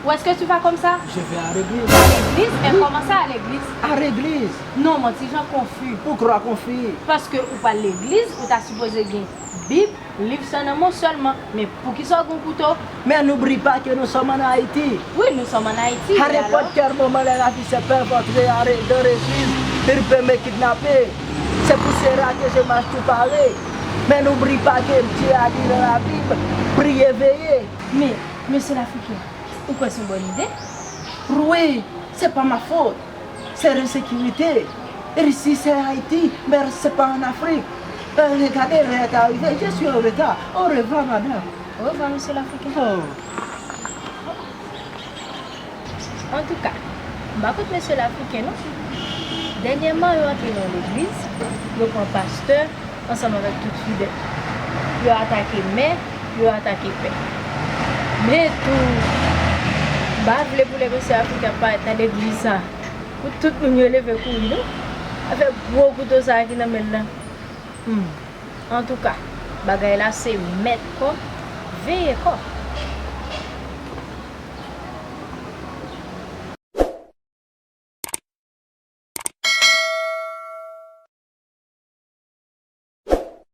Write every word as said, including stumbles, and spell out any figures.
Où est-ce que tu vas comme ça? Je vais à l'église. À l'église? Et comment ça, à l'église? À l'église. Non, mon ti jan konfi. Pourquoi confus? Paske ou pral legliz, ou ta sipoze gen Bib, liv san nan men w sèlman. Men poukisa w gen yon kouto? Mais n'oublie pas que nous sommes en Haïti. Oui, nous sommes en Haïti. À n'importe quel moment, la fille se peut rentrer dans l'église. Il peut me kidnapper. C'est pour cela que je marche tout paré. Mais n'oublie pas que Dieu a dit dans la Bible, priez, veillez. Men, mesye Lafriken, ou kwè se yon bòn ide? Oui, c'est pas ma faute. C'est l'insécurité. Et ici, c'est Haïti, mais c'est pas en Afrique. Euh, regardez, l'heure est arrivée, je suis en retard. Au revoir, madame. Au revoir, mesye Lafriken. Oh. Antouka, m pa kont mesye Lafriken non. Dènyèman, yo antre nan legliz, yo pran pastè ansanm avèk tout fidèl. Yo atake mè, yo atake pè. Men tou, m pa vle pou lè mesye Lafriken ap parèt nan legliz sa, pou tout moun yo leve kouri non. Afè gwo kouto sa ki nan men l lan. Hmm. Antouka, bagay la se mèt kò, veye kò.